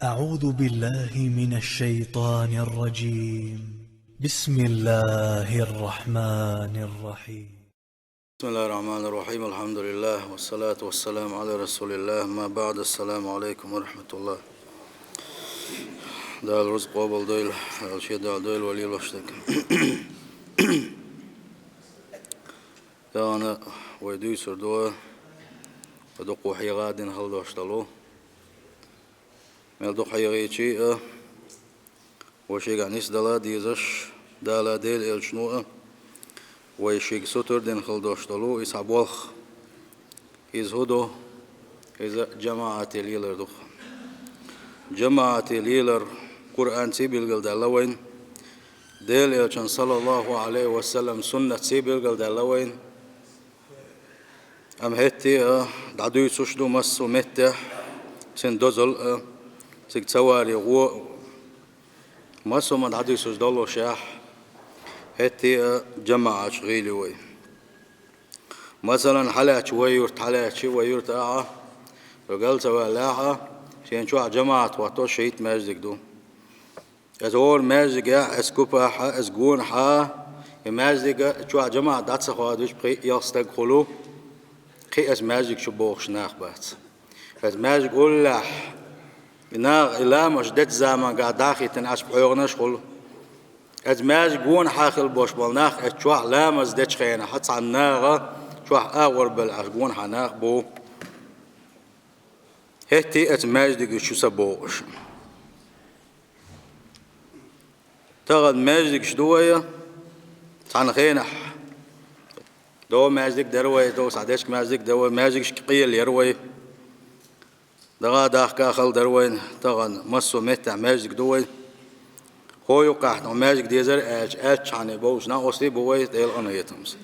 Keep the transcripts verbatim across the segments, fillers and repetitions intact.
أعوذ بالله من الشيطان الرجيم. بسم الله الرحمن الرحيم. بسم الله الرحمن الرحيم. الحمد لله والصلاة والسلام على رسول الله. ما بعد. السلام عليكم ورحمة الله. Дала рузкъ къобалдойла, Дала шен Дала дойла валил ваштаг. Тахана вай дуьйцур ду, вай дукха хьегӀа дина хала дош долу. Мел дукха хьегӀийча а, вай шегахь нисдала дезаш, Дала Делан элчано а, вай шега сутара дина хала дош долу, иза хьан болх. Иза хӀун ду? Иза жамаӀате лелар ду. ЖамаӀате лелар Къуръанций билгалдаьлла вайна, Делан элчан, саллаллаху Ӏалайхи ва саллам, суннатций билгалдаьлла вайна. Амма хӀетте а дӀадуьйцуш ду массо а меттехь, цуьнан дозалла а, цига ца варе гӀо а, массо а ма дӀадуьйцуш доллушехь, хӀетте а жамаӀаташ гӀийла ю вай. Масалан, хьалаьцча вай юрт, хьалаьцча вай юрт ахьа, галла ца ваьллехь а, шен чохь жамаӀат хӀотто шийтта маьждиг ду. Аса хӀора маьждигехь, аса купахьа, аса гонахьа, и маьждига чохь жамаӀат дӀа ца хоадуьйтуш пхи-ялх стаг хуьлу, кхин аса маьждиг чу богӀуш нах бац. Аса маьждиг уллехь, и наха и ламаз дечу заманга дӀахӀиттина Ӏаш пхьоьгӀанаш хуьлу. Аса маьждиг гонахьа хила бош болу нах аса чохь ламаз дечу хенахь цхьана наха чохь агӀор белла Ӏаш гонахьа нах бу. ХӀетте а аса маьждига чу ца богӀуш. Тахана маьждигаш ду вай, цхьана хенахь дов маьждиг дара вай, дов схьа дечка маьждиг дара вай, маьждигашка къелаяра вай. ДагӀа дахка хала дара вайна, тахана массо а меттехь маьждиг ду вай. ХӀо юккъехь тхо маьждиг дезара аьлча, аьлчахьана бовлуш накъостий бу вай, Делан къинхетамца.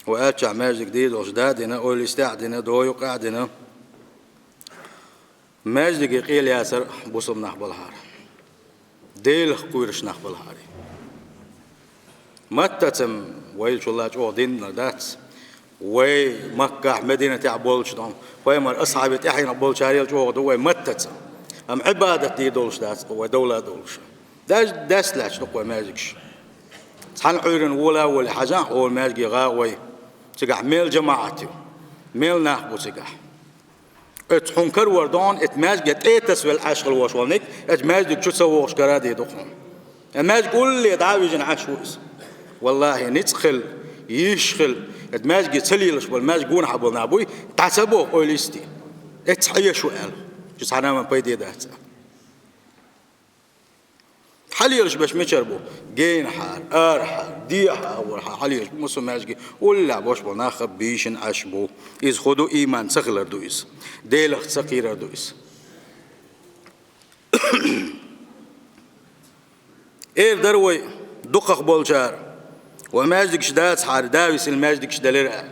Вай аьлчахь маьждиг дийр долуш да а дина, ойла йистехь а дина, дов юккъехь а дина. Маьждиге къелаяцар бусалба нах балахьара. Делах кхоьруш нах балахьара. Маттаца вай чулла чӀогӀа динна дац. Вай Маккахь, Мединатехь болчу тӀом, пайхамар асхьабий тӀаьхьенах болчарел чӀогӀа ду вай маттаца. Амма Ӏибадат дийр долуш дац вай довла а довлуш. Даже дас лаьтташ ду вай маьждигаш. Цхьана Ӏуьйранна вола а волий, хьажахь хӀора маьждиге гӀа а гӀой. Цигахь мел жамаӀат ю, мел нах бу цигахь. Оцу хьуна карор ду хьуна, оцу маьждиге тӀе тасавелла Ӏаш хила вош волниг, оцу маьждиг чу ца вогӀуш карадийр ду хьуна. Оцу маьждиг улле дӀа а вижина Ӏаш ву иза. Валлахи, ницкъ хила, йиш хила, оцу маьждиге ца лелаш болу, маьждиг гонахьа болу нах буй, дӀа ца боху ойла йисте. Эццахь Ӏеша ву аьлла. Шу цхьана а ма пайде дац. Хьалелаш беш мичара бу? Генахьара, арахьара, дехьа а, агӀорахьа хьалелаш бу массо а маьждиге, уллехь бош болу нах а бийшина Ӏаш бу. Иза хӀун ду, ийман ца хилар ду иза. Делах ца кхерар ду иза. Эр дара вай дукхах болчара, вай маьждигаш дацахьара, да висина маьждигаш делира аьлла.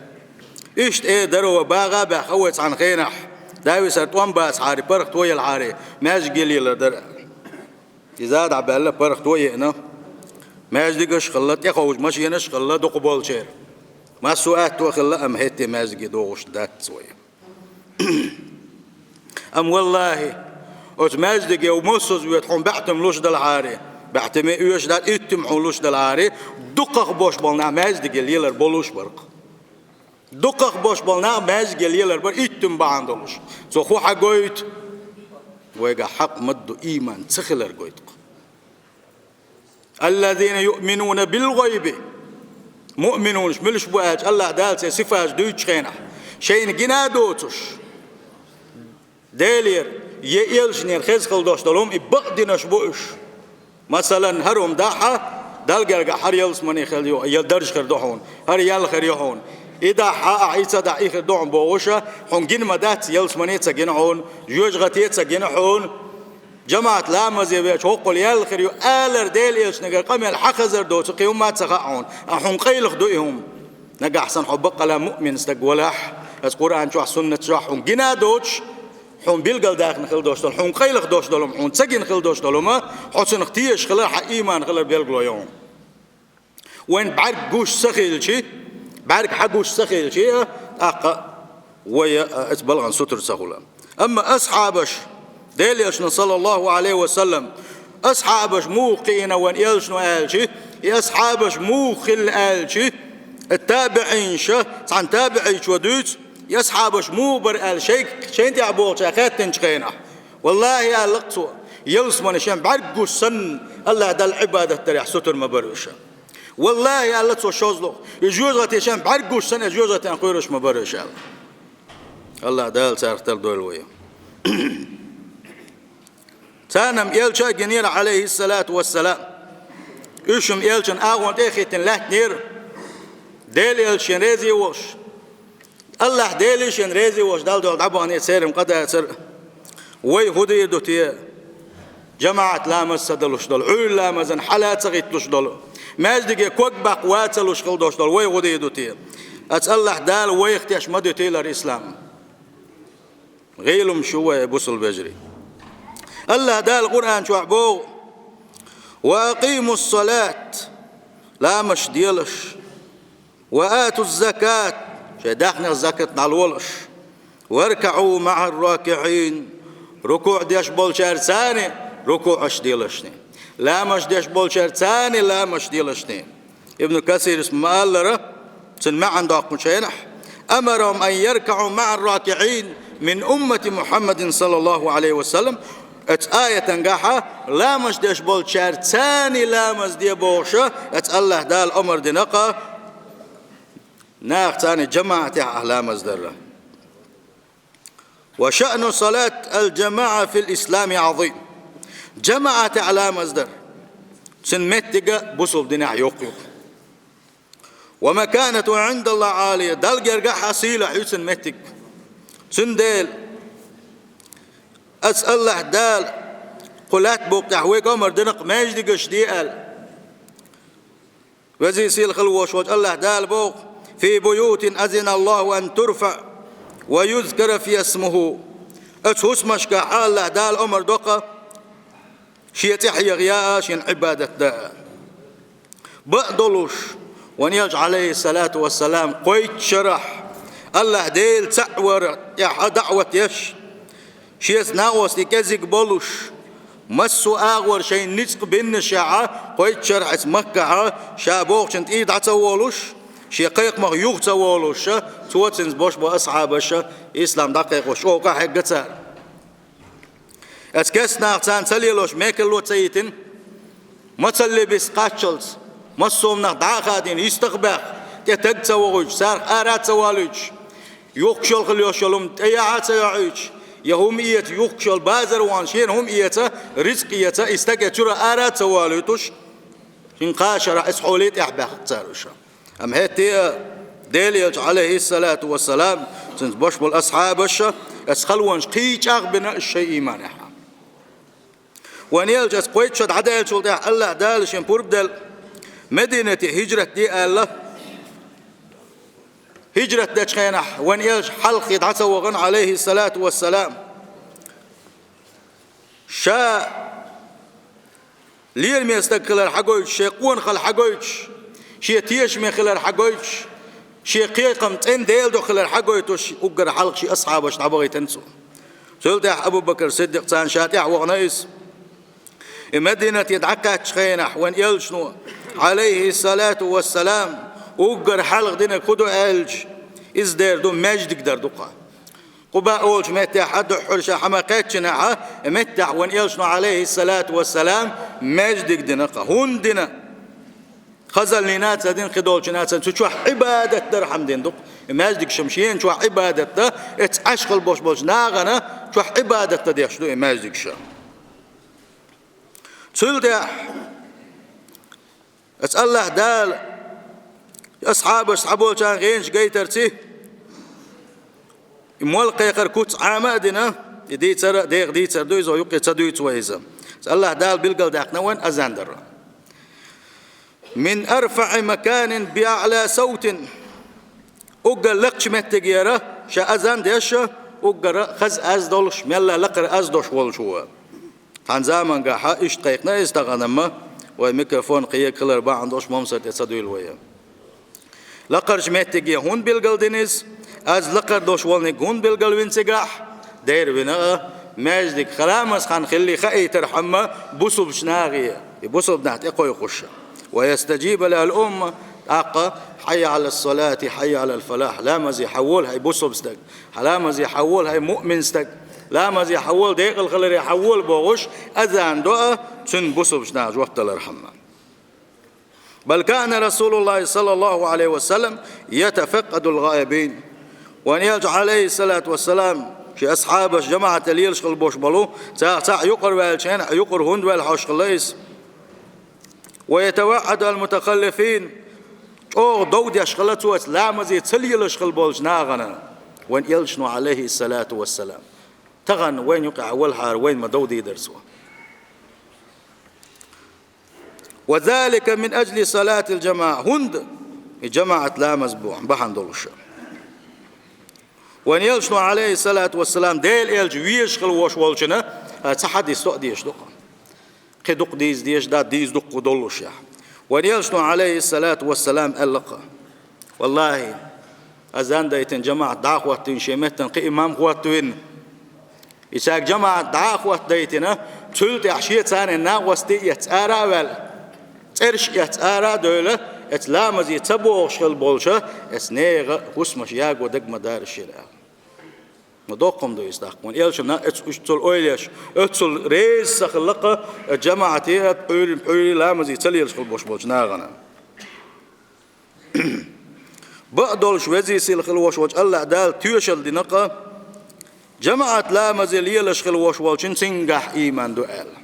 Иштта эр дара вай багӀа а баьхна вай цхьана хенахь, да висар тӀом бацахьара, паргӀато елахьара, маьждиге лелар дара аьлла. Иза дӀабаьлла, паргӀато еана, маьждигаш а хилла, тӀеховжа машенаш а хилла дукха болчеран. Массо а аьтто а хилла, амма хӀетте маьждиге догӀуш дац вай. Амма валлахи, оцу маьждиге массаза вета хьуна баьӀтам луш далахьара, баьӀтаме оьшуш дац, иттам хьуна луш далахьара, дукхах бош болу нах маьждиге лелар болуш бара-кх. Дукхах бош болу нах маьждиге лелар бара иттам бахьана долуш. Цо хӀун хьагойту? Вайгахь хьакъ ма-дду ийман ца хилар гойту-кх. «Аллазина юъминуна билгӀайби». Муъминунаш муьлш бу аьлча, АллахӀ Дала церан сифаташ дуьйцучу хенахь, шайна гина а доцуш, Делера я элчанера хезна хила дош долу хӀума и бакъдинарш бу уьш. Масалан, хӀара хӀума дахьа, Далла гергахь хӀара ялсамане хила ю, я дарж хир ду хьуна, хӀара ял хир ю хьуна. И дахьа, ахьа и ца дахьа, и хир ду хьуна бохуша, хьуна гина ма дац, ялсамане а ца гина хьуна, жоьжахате а ца гина хьуна. ЖамаӀат ламазе веача, хӀоккхул ял хир ю алар Делан элчанагара къамел хьан хазар доцу кхин хӀумма а ца хаьа хьуна, а хьуна къайлаха ду и хӀума. Нагахь санна хьо баккъала муъмин стаг валахь, аса Къуръан чохь, суннат чохь хьуна гина а доцуш, хьуна билгалдаьккхина хила дош долу, хьуна къайлаха дош долу, хьуна ца гина хила дош долу, хьо цунах тешаш хилар хьан ийман хилар билгало ю хьуна. Вайн бӀаьрг гуш ца хилчи, бӀаьрг хьан гуш ца хилчи, а, тӀаккха вай, а, оцу балгӀан сутара ца хуьлу. Амма асхьабаш, Делан Элчано, саллаллаху Ӏалайхи ва саллам, асхьабаш муха кхиъна вайн Элчано аьлча, и асхьабаш муха хилла аьлча, и табиӀинаша, цхьана табиӀичо дуьйцу, и асхьабаш муха бара аьлла шайга, шайна тӀехь бохучаьрга хаьттинчу хенахь. Валлахи, аьлла-кх цо, ялсамане шен бӀаьрг гуш санна, АллахӀ Далла Ӏибадат дарехь сутара ма бара уьш. Валлахи, аьлла цо шозлагӀа, и жоьжахате шен бӀаьрг гуш санна, и жоьжахатен кхоьруш ма бара уьш аьлла. АллахӀ Дала царах тардойла вай. Царна-м Элча а гинера, Ӏалайхиссалату вассалам. Уьш-м Элчан агӀон тӀе а хӀиттина лаьттинера, Делан Элча шен реза а волуш. АллахӀ Дела шен реза а волуш, Далла дуьхьал дӀабахана церан къа дацара. Вай хӀун дийр ду те? ЖамаӀат ламаз ца далуш долу, Ӏуьйра ламазан хьала а ца гӀитталуш долу, маьждиге ког баккха ван ца луш хила долуш долу вай хӀун дийр ду те? Аса АллахӀ Дала вайх теш ма дуьтийлара ислам. ГӀийла хӀумаш ю вай, бусалба вежарий. АллахӀ Дала Къуръан чохь боху: «Ва акъимус-салат», ламаш делаш, «ва атуз-закат», шайн даьхнех закат дӀалолаш, «варкаӀу маӀар-ракиӀин», рукуӀ деш болчаьрца рукуӀаш делашни, ламаш деш болчаьрца ламаш делашни. Ибн Касирас ма-аллара, цуьнан маьӀна доккхучу хенахь: «Амарахум ан яркаӀу маӀар-ракиӀин мин уммати Мухьаммадин, саллаллаху Ӏалайхи ва саллам». Оцу аятангахьа ламаш деш болчаьрца ламаз де бохуша, оцу АллахӀ Дала омар дина-кха, нахаца жамаӀатехь ламаз дарра. «Ва шаъну салат ал-жамаӀа фил ислами Ӏазим». ЖамаӀатехь ламаз дар, цуьнан меттига бусалба динехь йоккха ю. «Ва маканату Ӏиндаллахи Ӏалия», Далла гергахь а сийлахь ю цуьнан меттиг. Цундела аса АллахӀ Дала кху лаьтта букъ тӀехь вайга омар дина-кх маьждигаш де аьлла. Везий сийлахь хила волуш волчу АллахӀ Дала боху: «Фи буютин азина Аллаху ан турфаӀ ва юзкара фиха исмуху». Оцу хӀусамашкахь АллахӀ Дала омар до-кха, шен цӀе хьехаяа, шена Ӏибадат даа. Бакъ долуш, вайн Элча, Ӏалайхиссалату вассалам, кхойтта шарахь АллахӀ Дела цхьаъ вар тӀехь даӀват еш, шеца накъостий кӀезиг болуш, массо а агӀор шайн ницкъ биннашехь, кхойтта шарахь оцу Маккахь ша бохучун тӀе дӀа ца волуш, шен кхайкхамах юха ца волуш, цо, цуьнца бош болу асхьабаш ислам дӀакхайкхош чӀогӀа къахьегна цара. Оцу керста наха царна ца лелош мекарло ца йитина, мацалле биса кхаччалц, массо а нах дӀа а хадийна, йистах а баьхна, тӀе таг ца вохуьйтуш, царах ара а ца валуьйтуш, юхкуш йолу хила йолуш йолу хӀума тӀе яхьа а ца йохьуьйтуш, я хӀума эца юхкуш йолу базар вахана, шена хӀума эца, рицкъ эца, и стаг оцу чуьра ара а ца валуьйтуш, шина кхаа шарахь оцу хьоле тӀехь баьхна цара уьш. Амма хӀетте а Делан Элча, Ӏалайхиссалату вассалам, цуьнца бош болу асхьабаш оцу халонаш кхин а чӀагӀбина шайн ийманехь. Вайн Элча оцу кхойтта шо дӀадаьллачул тӀаьхьа АллахӀ Дала шен пурба делла, Мединате хӀижрат де аьлла. ХӀижрат дечу хенахь вайн Элча хьалххе дӀа ца вахана, Ӏалайхиссалату вассалам. Ша лераме стаг хилар хьагойтуш, шен къонахалла хьагойтуш, шен тешаме хилар хьагойтуш, шен кхайкхам цӀена Делан дуьхьа хилар хьагойтуш, уггар хьалха шен асхьабаш дӀабахийтина цо. Цул тӀаьхьа Абу-Бакр Сиддикъ царна ша тӀаьхьа вахана иза. И Мединате дӀакхаьччу хенахь вайн Элчано, Ӏалайхиссалату вассалам, уггар хьалха динарг хӀун ду аьлча, иза дер ду, маьждиг дар ду-кха. Къуба олучу меттехь а дуьххьара ша хьа ма кхаьччинехь а, и меттехь вайн Элчано, Ӏалайхиссалату вассалам, маьждиг дина-кха. ХӀунда дина? Хазаллина а ца дина, кхидолчунна а ца дина, цу чохь Ӏибадат дархьама дина ду-кх. И маьждигаш-м шена чохь Ӏибадат дан, эцца Ӏаш хила бош болчу нахана чохь Ӏибадат дан деш ду и маьждигаш. Цул тӀаьхьа аса АллахӀ Дала асхьабаш цхьаболчарна гӀенаш гайтарций, и молла кхайкхар куц Ӏама а дина, и дийцар а, деха дийцар ду иза, юккъе ца дуьйцу вай иза. Аса АллахӀ Дала билгалдаьккхина вайн азан дар. «Мин арфаӀи маканин би аӀла савтин». Уггар лакхачу меттигера ша азан деш, уггар хаза аз долуш, мелла лакхара аз долуш волчо. Цхьана замангахьа иштта кхайкхина иза, тахана-м вай микрофон кхиъна хилар бахьана долуш, момсар тӀе ца дуьйла вай. Лакхарчу меттиге хӀунда билгалдина иза? Аз лакхара долуш волниг хӀунда билгалвина цигахь? Дера вина а, Маьждиг ламаза хан хилли хаийтар хӀама бусулбачу нахе, и бусулба нах тӀекхойкхуш. ويستجيب له الأمة, тӀаккха حي على الصلاة، حي على الفلاح, ламазе хьавола хӀай бусулба стаг, ламазе хьавола хӀай муъмин стаг, ламазе хьавола, декъала хиларе хьавола бохуш, азан до а, цуьнан бусулбачу наха жоп далар хӀама. بل كان رسول الله صلى الله عليه وسلم يتفقد الغائبين. Вайн элча, Ӏалайхиссалату вассалам, шен асхьабаш жамаӀате лелаш хила болуш болу, царах цхьаъ юкъара ваьлча, юкъара хӀунда ваьлла хьожуш хилла иза. ويتوعد المتخلفين. ЧӀогӀа дов деш хилла цо, ламазе ца лелаш хила болчу нахана. Вайн элчано, Ӏалайхиссалату вассалам, тахана вайна юкъахь валахьара вайна ма дов дийр дара цо. وذلك من أجل صلاة الجماعة. ХӀунда? И жамаӀат ламаз бу бахьана долуш. Вайн элчано, Ӏалайхиссалату вассалам, Делан элча везаш хила волуш волчунна, а, цхьа хьадис тоъа дезаш ду-кх. Кхин дукха дийца дезаш дац, дийца дуккха доллушехь. Вайн элчано, Ӏалайхиссалату вассалам, аьлла-кх: «Валлахьи, азан дайтина, жамаӀат дӀа а хӀоттийна, шен меттана кхин имам а хӀоттийна». И цаьрга жамаӀат дӀа а хӀоттадайтина, цул тӀаьхьа шен царна накъостий а эцна ара а ваьлла, цӀераш а эцна ара а девлла, эцу ламазе ца богӀуш хила болчу эцу нехан хӀусамаш яго дага ма дара шена аьлла. Ма доккха хӀума ду иза тӀаккха. Вайн элчано эц-, уьш цул ойла еш, оццул реза ца хилла-кх жамаӀате а, пхьуьйр-, пхьуьйре ламазе ца лелаш хила болуш болчу нахана. Бакъ долуш, веза-сийлахь хила волуш волчу АллахӀ Дала тоьшалла дина-кх, жамаӀат ламазе лелаш хила волуш волчун цуьнгахь ийман ду аьлла.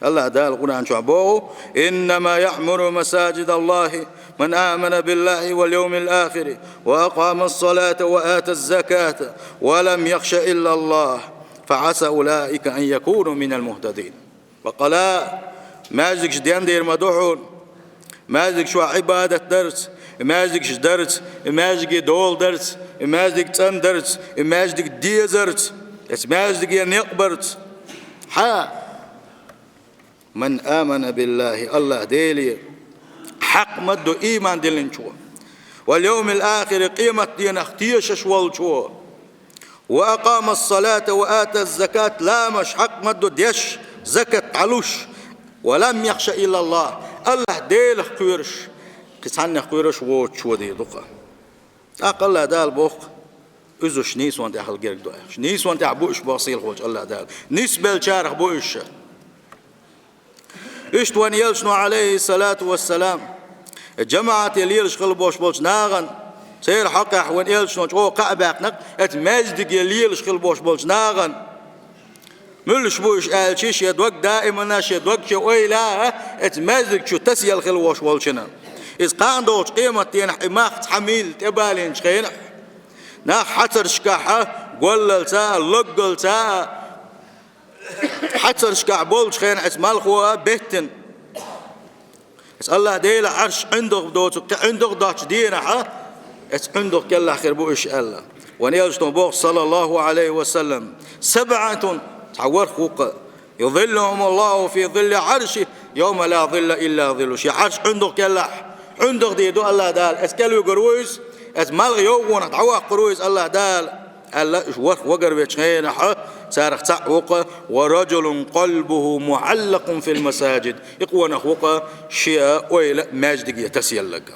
АллахӀ Дала Къуръан чохь боху: «إنما يعمر مساجد الله من آمن بالله واليوم الآخر وأقام الصلاة وآتى الزكاة ولم يخش إلا الله فعسى أولئك أن يكونوا من المهتدين». Баккъала, маьждигаш дендийр ма ду хьуна, маьждигаш чохь Ӏибадат дарца, и маьждигаш дарца, и маьждиге дола дарца, и маьждиг цӀандарца, и маьждиг дезарца, эцу маьждиге некъ барца. Хьа, «من آمن بالله», АллахӀ Деле хьакъ ма ду ийман диллинчо, «واليوم الآخر», къематденах тешаш волчо, «وأقام الصلاة وآتى الزكاة», ламаш хьакъ ма ду деш, закат дӀалуш, «ولم يخش إلا الله», АллахӀ Делах кхоьруш, кхин цхьаннах кхоьруш воцучо дийр ду-кх. ТӀаккха АллахӀ Дала боху-кх: «Уьш нийсонан тӀехь хила герга ду», аьлла. Нийсонан тӀехь бу уьш боху сийлахь волчу АллахӀ Дала. Нисбеллачарах бу уьш. Иштта вайн элчано, Ӏалайхиссалату вассалам, жамаӀате лелаш хила болуш болчу нахана, церан хьокъехь вайн элчано чӀогӀа кхаъ баьккхина-кх, эцу маьждиге лелаш хила болуш болчу нахана. Муьлш бу уьш аьлча, шен дог даимана, шен дог, шен ойла а эцу маьждиг чу тасаелла хила волуш волчунна. Иза кхана долчу къематденахь и мах цхьа милла тӀебалийначу хенахь, нах хьацаршкахь а, голлалца а, логгалца а, хьацаршкахь болчу хенахь эцу малхо а беттина. Эцу АллахӀ Делан Ӏарш ӀиндагӀ доцург, кхин ӀиндагӀ доцучу денахь а, эцу ӀиндагӀ кӀелахь хир бу уьш аьлла. Вайн элчано боху, саллаллаху Ӏалайхи ва саллам: «سبعة», цхьа ворхӀ ву-кх, «يظلهم الله في ظل عرشه يوم لا ظل إلا ظله». Шен Ӏарш ӀиндагӀ кӀелахь, ӀиндагӀ дийр ду АллахӀ Дала, эцу кӀел вуьгур ву иза, эцу малхе йовхонах дӀаваккхур ву иза АллахӀ Дала. Аьлла, уьш ворхӀ вагар вечу хенахь, царах цхьаъ ву-кх: «ورجل قلبه معلق في المساجد». И къонах ву-кх, шен ойла маьждиге тасаелларг.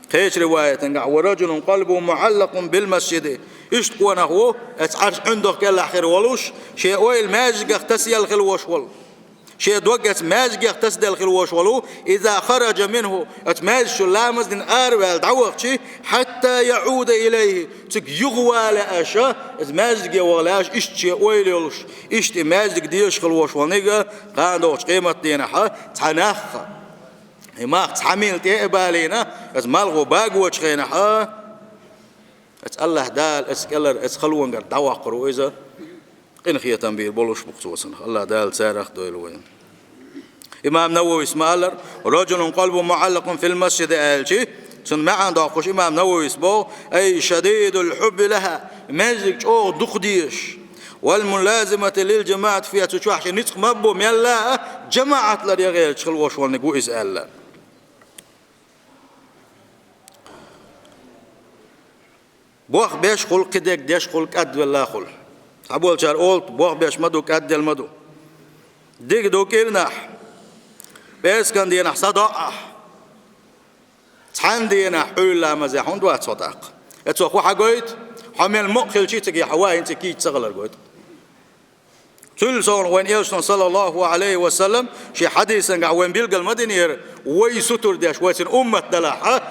Кхечу риваятангахь: «ورجل قلبه معلق بالمسجد». Иштта къонах ву, эцу Ӏарш ӀиндагӀ кӀелахь хир волуш, шен ойла маьждигах тасаелла хила волуш волу. Шен дог эцу маьждигех тасаделла хила волуш волу, «إذا خرج منه», оцу маьждигчу ламаз дина араваьлла дӀавахча, «حتى يعود إليه», цига юхавала аша, оцу маьждиге ваха лаьаш, иштта шен ойла йолуш, иштта и маьждиг дезаш хила волуш волниг, кхана догӀучу къематденахь, цхьа нахха. И мах цхьа милла тӀе а балийна, оцу малхо багочу хенахь, оцу АллахӀ Дала оцу кӀелара, оцу халонгара дӀаваккхур ву иза. Къинхетам бийр болуш бу-кх цо цунах. АллахӀ Дала царах дойла вай. Имам Нававис ма-аллара: «رجل قلبه معلق في المسجد», аьлча, цунна маьӀна доккхуш имам Нававис боху: «أي شديد الحب لها», маьждиг чӀогӀа дукха дезаш. «والملازمة للجماعة فيها», цу чохь шен ницкъ ма-бу мелла а, жамаӀат ларъян гӀерташ хила волуш волниг ву иза аьлла. Бох беш хуьлу, кхидерг деш хуьлу, кӀадвелла хуьлу. Цхьаболчара олу, болх беш ма ду, кӀадделла ма ду. Дика ду кӀирнахь, пӀераскан денахь схьадоӀахь, цхьана денахь Ӏуьйра ламаз яхь хӀунда вац хьо тӀаккха? Эцо хӀун хьагойту? Хьо мел мукъа хилча а цига хьо ван хӀинца кийча ца хилар гойту. Цуьнан совгӀат вайн Элчано, саллаллаху Ӏалайхи ва саллам, шен хьадисангахь вайн билгал ма динера, вай сутур деш, вай цуьнан уммат далахь,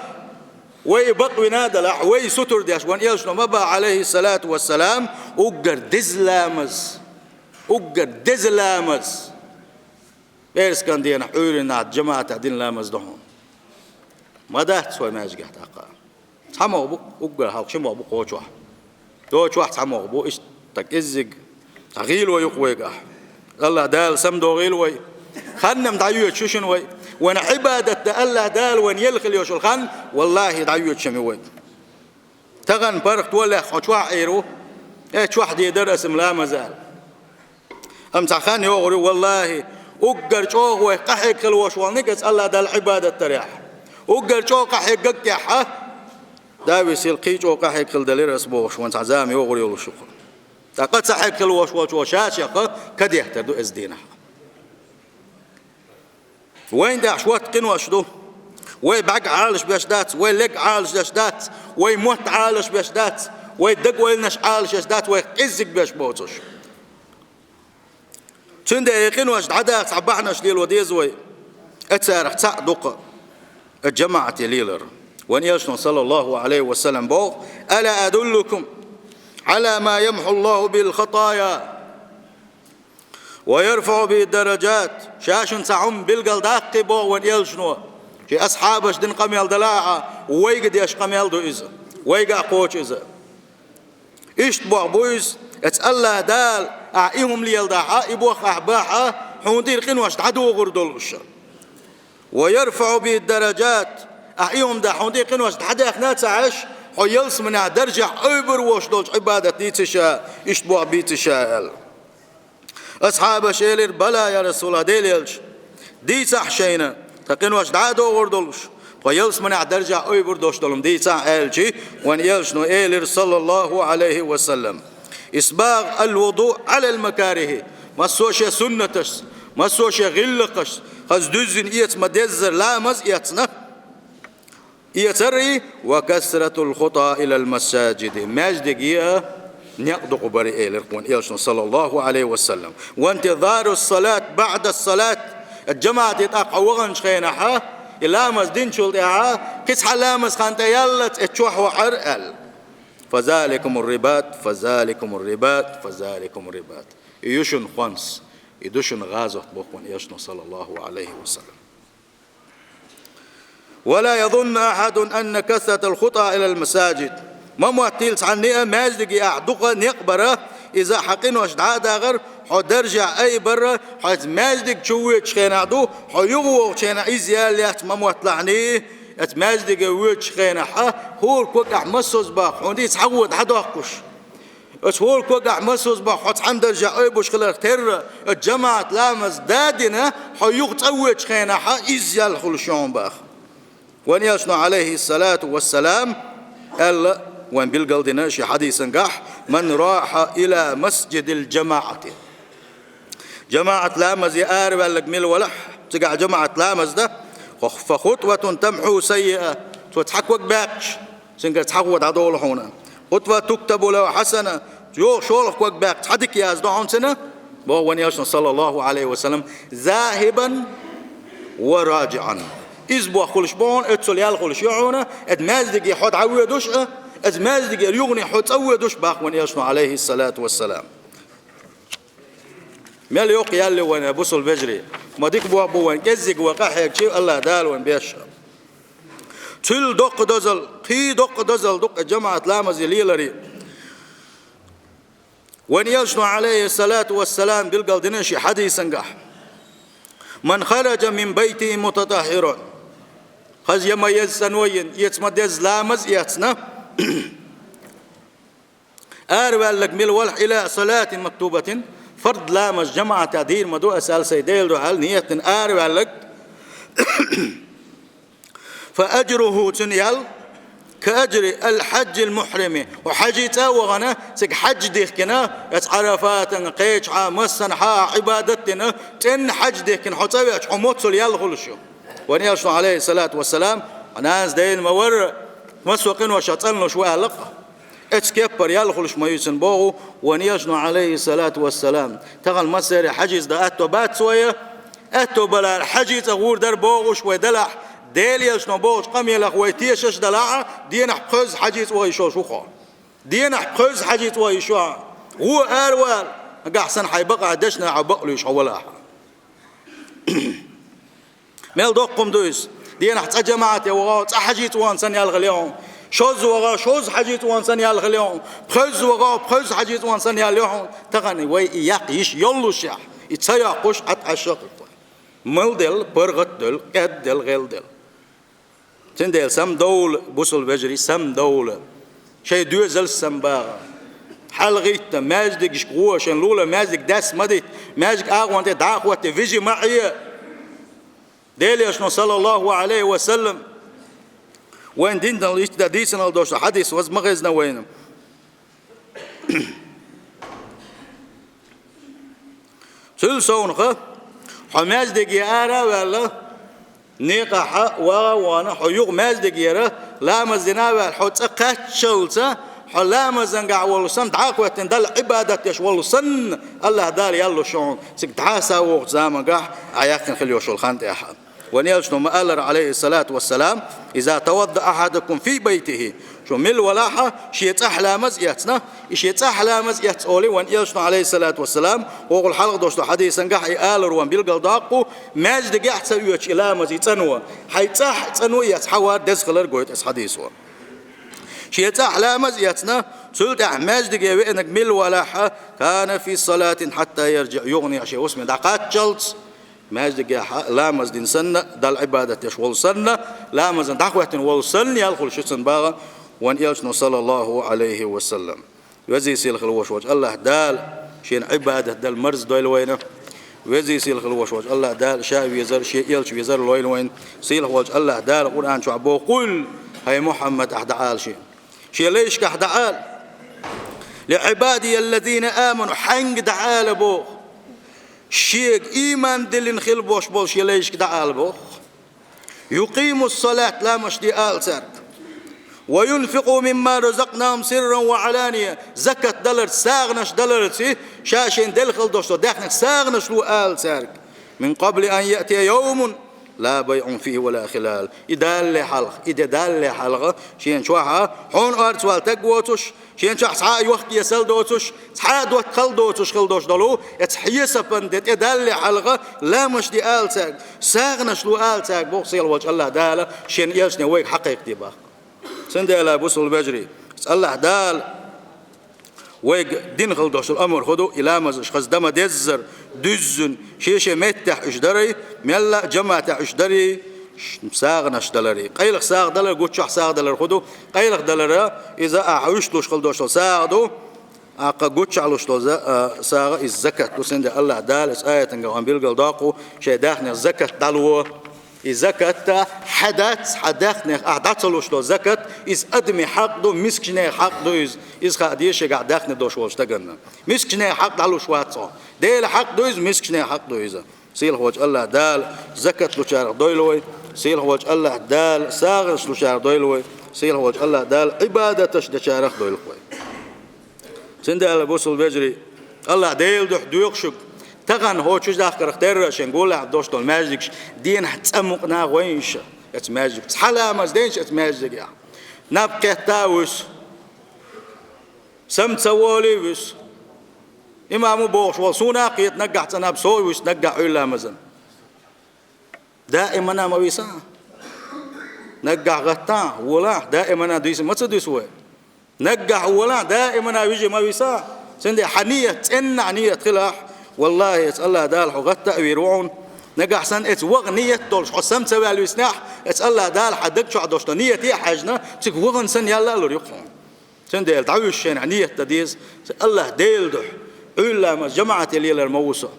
вай и бакъвина а далахь, вай сутур деш вайн Элчано ма баха, Ӏалайхи салату ва салам, уггар деза ламаз, уггар деза ламаз пӀераскан денахь Ӏуьйранна жамаӀатехь дина ламаз ду хьуна. Ма дац вай маьждигехь тӀаккха. Цхьа могӀа бу, уггар хьалха ши могӀа бу кхочохь. Кхочохь цхьа могӀа бу, иштта кӀеззиг, цхьа гӀийла вай юкъа вайгахь. АллахӀ Дала самадогӀийла вай. Хан-м дӀайоьду шуна вай. Вайн Ӏибадат дан АллахӀ Дала вайна елла хила йолуш йолу хан, валлахӀи, дӀайоьду шуна вай. Тахана паргӀато лаьцна хьо чохь Ӏийр ву. Э, чохь дийр дара аса-м ламаз аьлла. Амма цхьа хан йогӀур ю, валлахӀи, уггар чӀогӀа вайх къахьегна хила волуш волу нигат АллахӀ Далла Ӏибадат дарехь. Уггар чӀогӀа къахьегна гаггехь, Давид сел кхин чӀогӀа къахьегна хила делира аса бохуш, вайн цхьа зама йогӀур йолуш ю-кх. Ткъа къа ца хьегна хила волуш волчо ша-шех кадеттар ду иза дийнахь. Вайн тӀехь шортта къинош ду. Вай бӀаьрг Ӏалаш беш дац, вай лерг Ӏалаш беш дац, вай мотт Ӏалаш беш дац, вай дегойланаш Ӏалаш беш дац, вай кӀеззиг беш боцуш. Цундела и къинош дӀадаха цхьа бахьанаш лело деза вай. Царах цхьаъ ду-кх и жамаӀате лелар. Вайн Элчано, саллаллаху Ӏалайхи ва саллам, боху: «Ала адуллукум Ӏала ма ямхьу Аллаху бихил хатая ва ярфаӀу бихид дараджат». Ша шуна цхьа хӀума билгал даккхий, боху вайн Элчано. Шен асхьабаша дина къамел далахь а, вайга деш къамел ду иза. Вайга а кхочу иза. Иштта боху бу иза: «Эца АллахӀ Дала, ахь и хӀума леладахь а, и боху ахь бахь а, хьуна тӀера къинош дӀадохур долуш. Ва ярфаӀу бихид дараджат, ахь и хӀума дахь, хьуна тӀера къинош дӀадаьхна а ца Ӏаш, хьо ялсаманехь даржехь ойбур волуш долчу Ӏибадат дийци ша, иштта боху бийци ша», – аьлла. Асхьабаша элира: «Бала, я РасулаллахӀ, Делан Элча, дийцахь шайна, тхан къинош дӀа а дохур долуш, тхо ялсаманехь даржехь ойбур долуш долу хӀума дийцахь», – аьлча, вайн Элчано элира, саллаллаху Ӏалайхи ва саллам: «ИсбагӀул вудуӀ Ӏалал макарихӀи». Массо а шен суннаташца, массо а шен гӀиллакхашца, хаза дуьззина эца ма-деззара ламаз эцна. Эцарий, «ва касратул хутӀа илал масаджиди», маьждиге а некъ дукха барий, элира вайн Элчано, саллаллаху Ӏалайхи ва саллам. «Ва интизарус салат баӀдас салат», жамаӀате тӀаккха хьо ваханчу хенахь, и ламаз динчул тӀаьхьа, кхин цхьа ламаз хан тӀе яллалц, эццахь хьо вахар аьлла. «Фазаликумур рибат, фазаликумур рибат, фазаликумур рибат». И ю шуна хӀонс, и ду шуна гӀазот, боху вайн Элчано, саллаллаху Ӏалайхи ва саллам. «Ва ла язунну ахьадун анна касратал хутӀа илал масаджид». Ма моттийла цхьанне а, маьждиге ахь дукха некъ бара, иза хьан къинош дӀа а дахар, хьо даржехь айбар, хьо иза маьждиг чу воьдучу хенахь ду, хьо юха вогӀучу хенахь иза ял яц, ма мотталахьний, эца маьждиге воьдучу хенахь, хӀора когахь массаза бахь, хьуна и цхьа гӀо дӀадоккхуш. Аса хӀора когахь массаза бахь, хьо цхьана даржехь ойбуш хиларх терра, аса жамаӀат ламаз дадина, хьо юха цӀа воьдучу хенахь, иза ял хуьлуш ю хьуна баха. Вайн Элчано, Ӏалайхиссалату вассалам, аьлла, вайн билгал дина шен хьадисангахь: «Ман рахьа ила масджидил жамаӀати». ЖамаӀат ламазе араваьлларг мила валахь, цигахь жамаӀат ламаз дан, «фа хутватун тамхьу саййиа», цо цхьа ког баьккхича, цуьнгара цхьа гӀо дӀадолу хьуна. «Хутва туктабу лаху хьасана», йогӀу шолгӀа ког баьккхича, цхьа дика яздо хьуна цуьнан, боху вайн Элчано, саллаллаху Ӏалайхи ва саллам, «захибан ва раджиӀан». Иза бохуш бу хьуна, оццул ял хуьлуш ю хьуна, эца маьждиге хьо дӀавоьдуш а, эца маьждигера юхане хьо цӀа воьдуш, боху вайн Элчано, Ӏалайхиссалату вассалам. Мел йоккха ял ю вайн, бусалба вежарий. Ма дика боху бу вайн, кӀеззиг вай къахьегча, АллахӀ Дала вайн беш. Цул доккха дозалла, кхин доккха дозалла ду-кх и жамаӀат ламазе леларе. Вайн Элчано, Ӏалайхиссалату вассалам, билгал дина шен хьадисангахь: «Ман хараджа мин байтихи мутатаххьиран». Хаза я ма-езза цӀано йина, эца ма-дезза ламаз эцна, араваьлларг мила валахь, «ила салатин мактубатин», фард ламаз жамаӀатехь дийр ма ду аса аьлла, сайн Делан дуьхьа аьлла, нийят дина араваьлларг, «фа аджруху», цуьнан ял, كأجر الحاج المحرم. Хьо хьажцӀа вахана, цига хьаж дихкина, эц Ӏарафатан, кхеча хьа, массана хьа Ӏибадат дина, цӀена хьаж дихкина, хьо цӀа веача, хьо моццул ял хулаш ю. Вайн элчано, عليه الصلاة والسلام, нанас дайна ма варра, массо а къинош цӀанлуш ва аьлла-кх. Эц кеппар ял хулаш ма ю цун боху вайн элчано, عليه الصلاة والسلام. Тахан массеран хьажцӀа дан аьтто бац вай, аьтто балар хьажцӀа гӀур дар бохуш вай далахь, Делан элчано бохучу къамелах вай тешаш далахь, денахь пхоьазза хьажцӀа ваха йиш йолуш ву хьо. Денахь пхоьазза хьажцӀа ваха йиш ю хьан. ГӀо аравала, нагахь санна хьайн бакъахь дешна хьо бакълуьйш хьо валахь. Мел доккха хӀума ду иза. Денахь цӀа жамаӀате вахахь, цӀа хьажцӀа вахана санна ял хила ю хьуна. Шозза вахахь, шозза хьажцӀа вахана санна ял хила ю хьуна. Пхоьазза вахахь, пхоьазза хьажцӀа вахана санна ял ю хьуна. Тахана вай и яккха йиш йоллушехь, и ца йоккхуш, Ӏад Ӏаш а кхуьйкхуш. Мел делла, паргӀат делла, кӀед делла, гӀел делла. Цундела самдовла, бусалба вежарий, самдовла. Шайн доьзалш самбаха. ХьалагӀитта, маьждигашка гӀо, шайн лула маьждиг дас ма дитта, маьждиг агӀон тӀе дӀа а хӀотта, вижи ма Ӏе. Делан элчано, صلى الله عليه وسلم, вайн динан итт дан дийцина долуш хьадис ваза ма хезна вайна. Цул совнаха, хьо маьждиге ара а ваьлла, некъахь ваха а вахана, хьо юха маьждигера ламаз дина а ваьлла, хьо цӀа кхаччалца, хьо ламазангахь волуш санна, дӀа а хӀоьттина Далла Ӏибадат деш волуш санна, АллахӀ Дала ял луш ю хьуна, цига дӀаса а вогӀучу замангахь а яьккхина хила йолуш йолу хан тӀехь. Вайн элчано ма-аллара, عليه الصلاة والسلام: إذا توضأ أحدكم في بيته. Шу мила валахь, шен цӀахь ламаз эцна, и шен цӀахь ламаз эцна олий вайн элчано, عليه الصلاة والسلام, вокхул хьалха долуш долу хьадисангахь и алар вайна билгалдоккху, маьждигехь ца оьцуш и ламаз и цӀано, хьайн цӀахь цӀано эцна хьан вар деза хилар гойту эцу хьадисо. Шен цӀахь ламаз эцна, цул тӀаьхьа маьждиге веанарг мила валахь, كان في صلاة حتى يرجع, юха а шен хӀусаме дӀакхаччалц, маьждигехь ламаз дина санна, Далла Ӏибадат деш волу санна, ламазан дӀахӀоьттина волу санна, ял хуьлуш ю цунна баха вайн элчано, صلى الله عليه وسلم. Везий сийлахь хила волуш волчу АллахӀ Дала шена Ӏибадат дала марздойла вайна. Везий сийлахь хила волуш волчу АллахӀ Дала ша везар, шен элча везар лойла вайна. Сийлахь волчу АллахӀ Дала Къуръан чохь боху: قل, хӀай Мухьаммад, ахь дӀаала шена. Шен лайшкахь дӀаала. لعبادي الذين آمنوا, хьаьнга дӀаала боху. Шега ийман диллина хила бош болу шен лайшка дӀаала боху. يقيموا الصلاة, ламаш де ала цаьрга. وينفقوا مما رزقناهم سرا وعلانية, закат даларца, сагӀанаш даларца, ша шен делла хила дош долу даьхнех сагӀанаш ло ала цаьрга. من قبل أن يأتي يوم لا بيع فيه ولا خلال. И далале хьалха, и де далале хьалха, шен чохь хьуна орца вала таг воцуш, шен чохь цхьа а йохк-эсал доцуш, цхьа а доттагӀал доцуш хила дош долу, эцу хьесапан де тӀедалале хьалха, ламаш де ала цаьрга, сагӀанаш ло ала цаьрга, боху сийлахь волчу АллахӀ Дала шен элчане вайга хьакхайкхаде баха. Цундела, бусалба вежарий, АллахӀ Дала вайга дина хила дош долу амр хӀун ду, и ламазаш хаза дан ма-деззара, дуьззина, шен-шен меттехь уьш дарий, мелла а жамаӀатехь уьш дарий, ш-, сагӀанаш даларий. Къайлаха сагӀа далар, гуччохь сагӀа далар хӀун ду? Къайлаха далара, иза ахь уьш луш хила дош долу сагӀа ду, аккха гуччохь луш долу за-, а, сагӀа иза закат ду. Цундела АллахӀ Дала иза аятангахь вайна билгалдоккху, шайн даьхнех закат дӀало. И закат хьан дац, хьан даьхнех ахь дӀа ца луш долу закат, иза адамийн хьакъ ду, мискачийн хьакъ ду иза. Иза хаа деза шегахь даьхни долуш волчу стаганна. Мискачийн хьакъ дӀалуш вац хьо. Делан хьакъ ду иза, мискачийн хьакъ ду иза. Сийлахь волчу АллахӀ Дала закат лучарах дойла вай, сийлахь волчу АллахӀ Дала сагӀанаш лучарах дойла вай, сийлахь волчу АллахӀ Дала Ӏибадаташ дечарах дойла вай. Цундела, бусалба вежарий, АллахӀ Делан дуьхьа доьху шуьга, тахана хӀокху чудахкарх терра шайн гуллехь дош долу маьждигаш, денахь цӀа мукъана гӀойнаш эцу маьждигехь, цхьа ламаз дайнаш эцу маьждигехь. Наб кхетта а вуьсу, сам ца волий а вуьсу. Имамо бохуш волу, суна а кхета наггахь цӀа наб, со а вуьсу наггахь Ӏуьйра ламазан. Даимана ма висахь. Наггахь гӀаттахь, волахь, даимана дуьйса ма ца дуьсу вай. Наггахь волахь, даимана вижи ма висахь. Цундела хьан ният, цӀенна хьан ният хилахь, валлахӀи, эцу АллахӀ Дала хьо гӀатта а вийр ву хьуна. Нагахь санна эцу ваха ният долуш, хьо сам ца ваьлла виснехь, эцу АллахӀ Дала хьан даг чохь долуш долу нияте а хьаьжна, цига вахана санна яла а лур ю хьуна. Цундела дӀавуьсу шайна ният дан деза, АллахӀ Делан дуьхьа, Ӏуьйра ламаз жамаӀате лелар ма ву со.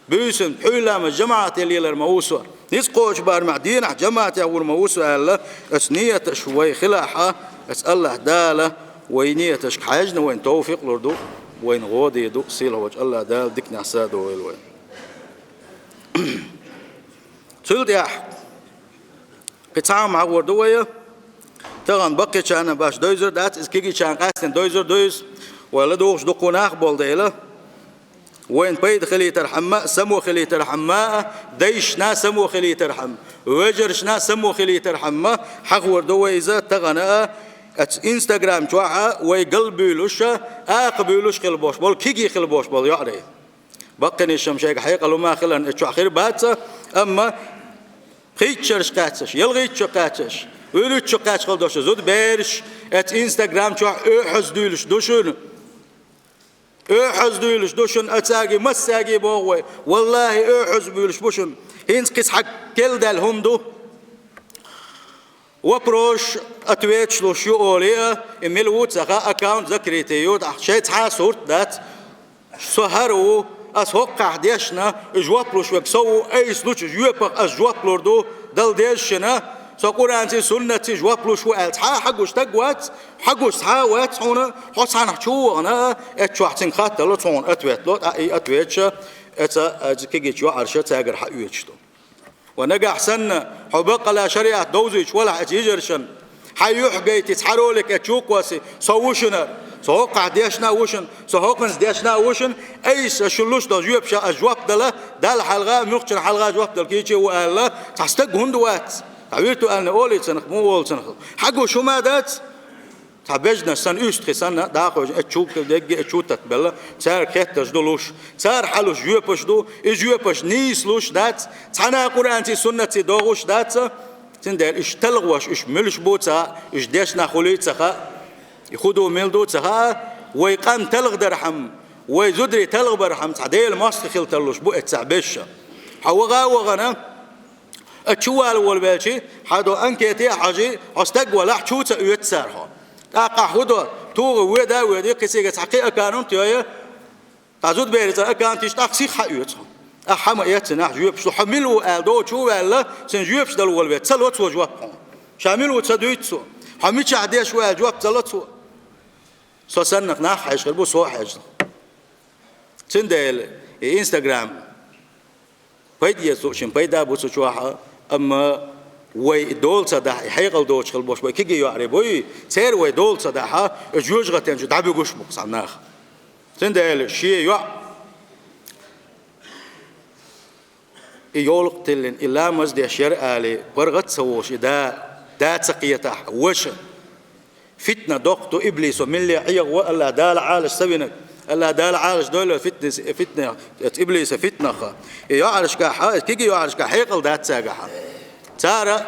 Буьйсанна Ӏуьйра ламаз жамаӀате лелар ма ву со. Ницкъ кхочу барамехь денахь жамаӀате гӀур ма ву со аьлла, оцу нияташ вай хилахь, Ас Аллахь Дала вайн нияташка хьаьжна вайна товфикъ лур ду, вайна гӀо дийр ду, сийлахь волчу Аллахь Дала диканехь садовла вайна. Цул тӀаьхьа кхин цхьа хӀума хьахор ду вай, тахана баккхийчарна баш девзар дац, иза кегийчарна къаьсттина девзар ду иза, вай ладугӀуш дукха нах болу дела, вайна пайда хилийтархьама, само хилийтархьама, дайшна само хилийтархьама, вежаршна само хилийтархьама, хьахор ду вай иза тахана а, оцу Instagram чохь а вай галбуьйлуш а, акха буьйлуш хила болуш болу, кегий хила болуш болу йоӀарий. Баккхийнашна шайга хьекъал хӀума хиларна, оцу чохь хир бац, амма пхийтта шарш кхаьчнаш, ялхитта шо кхаьчнаш, уьрритта шо кхаьчна хила долуш зудабераш оцу Instagram чохь оьхьаз дуьйлуш ду шуна. Оьхьаз дуьйлуш ду шуна, оцаьрга массаьрга боху вай. Валлахи, оьхьаз буьйлуш бу шуна. ХӀинца кхин цхьа кхел даьлла хӀума ду. Вопрос, ответаш луш ю олий а, и мила ву ца хаьа, аккаунт закрытый ю, тӀаккха шайн цхьа а сурт дац. Со хӀара ву, ас хӀокхахь дешна, и жоп луш верг со ву, айса лучу жоьпах ас жоп лур ду, дала деза шуна, со Къуръанций, суннатций жоп луш ву аьлла цхьа а хьагуш стаг вац, хьагуш цхьа а вац хьуна, хьо цхьанхьа чу вахана, эццу чохь цуьнга хаттало цхьа хьуна ответ ло, а и ответша, эца, эца кегийчу йоӀарша цаьргара хьаоьцуш ду. Ва нагахь санна, хьо баккъала шариат довзуьйтуш валахь эца йижаршна, хьан юьхь гайти цхьа ролик эца чу кхосси, со ву шуна, со хӀокхахь дешна а ву шуна, со хӀокхунца дешна а ву шуна, айса шу луш долу жоьпаша ас жоп дала, Далла хьалха а, муьлххачун хьалха а жоп дала кийча а ву аьлла, цхьа стаг хӀунда вац? Цхьа виртуальный олий цунах, муха олу цунах? Хьагуш хӀума дац? Цхьа бежнаш санна, уьстагӀий санна, дӀахьоьжуш, эца чу дегги, эца чу таттабелла, цаьрга хеттарш ду луш, цара хьалуш жоьпаш ду, и жоьпаш нийса луш дац, цхьана а Къуръанций, суннатций догӀуш дац, цундела уьш талхош, уьш муьлш бу ца, уьш дешна хуьлий ца хаьа, и хӀун ду, мила ду ца хаьа, вай къам талхадархьама, вай зударий талхабархьама цхьа Делан мостагӀ хила тарлуш бу эццахь беша. Хьо ваха а вахана, а чу вала волавелчи, хьан до анкете а хьожий, хьо стаг валахь, чу ца оьцу цара хьо. ТӀаккха хӀун до, тугӀа воьда а воьдий, кхин цига цхьа кхин аккаунт йой, цхьа зудаберийн цӀа аккаунт йича, тӀаккха сиха хьаоьцу хьо. ТӀаккха хьан ма эццинахь жоьпаш, хьо мила ву аьлла, до чу а ваьлла, цуьнан жоьпаш дала волаве, ца ло цо жоп хьуна. Ша мила ву ца дуьйцу цо. Хьо мичахь деш ву аьлла, жоп ца ло цо. Со саннах нах хьаьжна хир бу, со а хьаьжна. Цундела и Instagram пайда эца луучун пайда а бу цу чохь, амма вай и дола ца дахь, и хьекъал доцуш хила болуш вай кегий йоӀарий буй, церан вай дола ца дахь, и жоьжахатен чу дӀабуьгуш бу цхьа нах. Цундела шен йоӀ и йолу тиллина, и ламаз деш яра алий, паргӀат а ца волуш и да, да ца кхетахь, ваша. Фитна доккха ду, иблисо милле Ӏехо, Аллах Дала Ӏалаш ца винарг. Аллах Дала Ӏалаш дойла фитнес-, фитне, эцу иблиса фитнах. И йоӀарашкахь, и кегий йоӀарашкахь хьекъал дац цаьргахь. Цара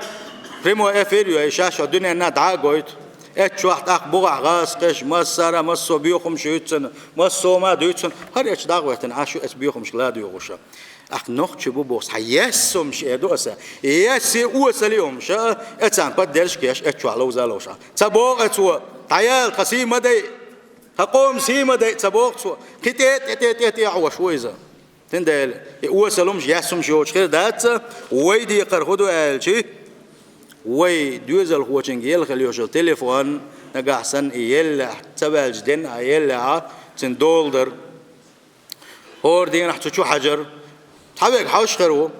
прямой эфир йой, шаьш дуьненна дӀа а гойту. Эццу чохь тӀаккха бухахь гӀазкхаша, массара, массо а боьхамаш юьйцу цунна, массо а хӀума дуьйцу цунна. ХӀара эццу дӀа а гӀоьртина, Ӏаш ю эцу боьхамашка ладоьгӀуш. Ахь нохчи бу боху, цхьа яьссумаш э ду аса. Яьсси осали хӀумаш а, э царна поддержка еш, эццу чохь ловза а ловша. Ца боху э цо, дӀаяла, тхан сий ма дайа, тхан къоман сий ма дайа, ца боху цо. Кхин тӀе, тӀе, тӀе, тӀе, тӀе Ӏош ву иза. Цундела, и осалумаш, яьссумаш йоцуш хир дац, вай декхар хӀун ду аьлчи, вай доьзалхочуьнга елла хила йолу телефон, нагахь санна и еллехь, ца ваьлча ден а еллехь, цуьнан дола дара. ХӀора дийнахь цу чу хьажар. Цхьа верг хьовш хир ву.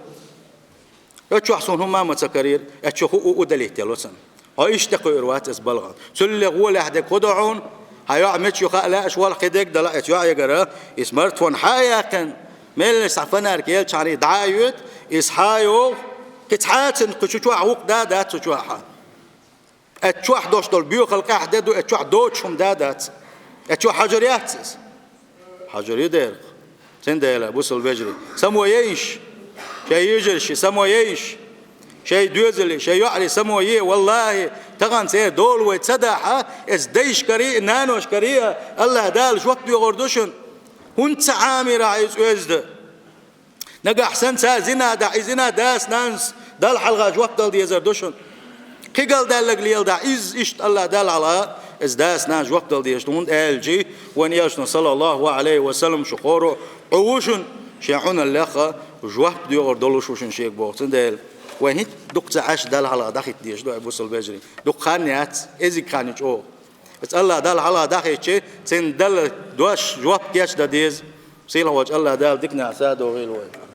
Эццу чохь суна хӀумма а ма ца карийра, эццу чу хӀу удалить делла цунна. Хьо иштта кхуьур вац аса балгӀан. Цуьллехь гӀолехь дерг хӀун до хьуна? Хьан йоӀ мича ю хаа лаьаш вала кхин дерг дала эцу йоӀегара, и смартфон хьа а яьккхина, меллаша схьа фонарик елчахьана дӀа а йоьду, иза хьа а йогӀу, кхин цхьа а цуьнан кху чу чохь гӀуллакх да а дац цу чохь. Эццу чохь долуш долу боьхалла къаьхьа де ду, эццу чохь доцуш хӀума да а дац. Эццу чохь хьажар яц иза? Хьажар ю дера. Цундела, бусалба вежарий, само ейша, шайн йижарши само ейша, шайн доьзали, шайн йоӀари само е, валлахӀи, тахана церан дола вай ца дахь, эцу дайшкарий а, наношкарий а Аллах Дала жоп доьхур ду шуна. ХӀунда ца Ӏамийра хьо иза оьзда? Нагахь санна цара зина дахь, и зина дас-нанас Далла хьалха жоп дала дезар ду шуна. Кхин галдаьлларг леладахь, иза иштта Аллах Далла хьалха, иза дас-нанас жоп дала дезаш ду, хӀунда аьлчи, вайн Элчано, саллаллаху Ӏалайхи ва саллам, шу хӀоро Ӏу ву шуна, шен Ӏуналлех а жоп доьхур долуш ву шуна шега боху. Цундела Вай хӀинца дукха ца Ӏаш Далла хьалха дӀахӀитта дезаш ду, ай бусалба вежарий. Дукха хан яц, эзиг хан я чӀогӀа. Эс АллахӀ Далла хьалха дӀахӀиттача, цунна Далла дош, жоп кечда деза. Сийлахьча АллахӀ Дала диканехьа садоагӀийла вай.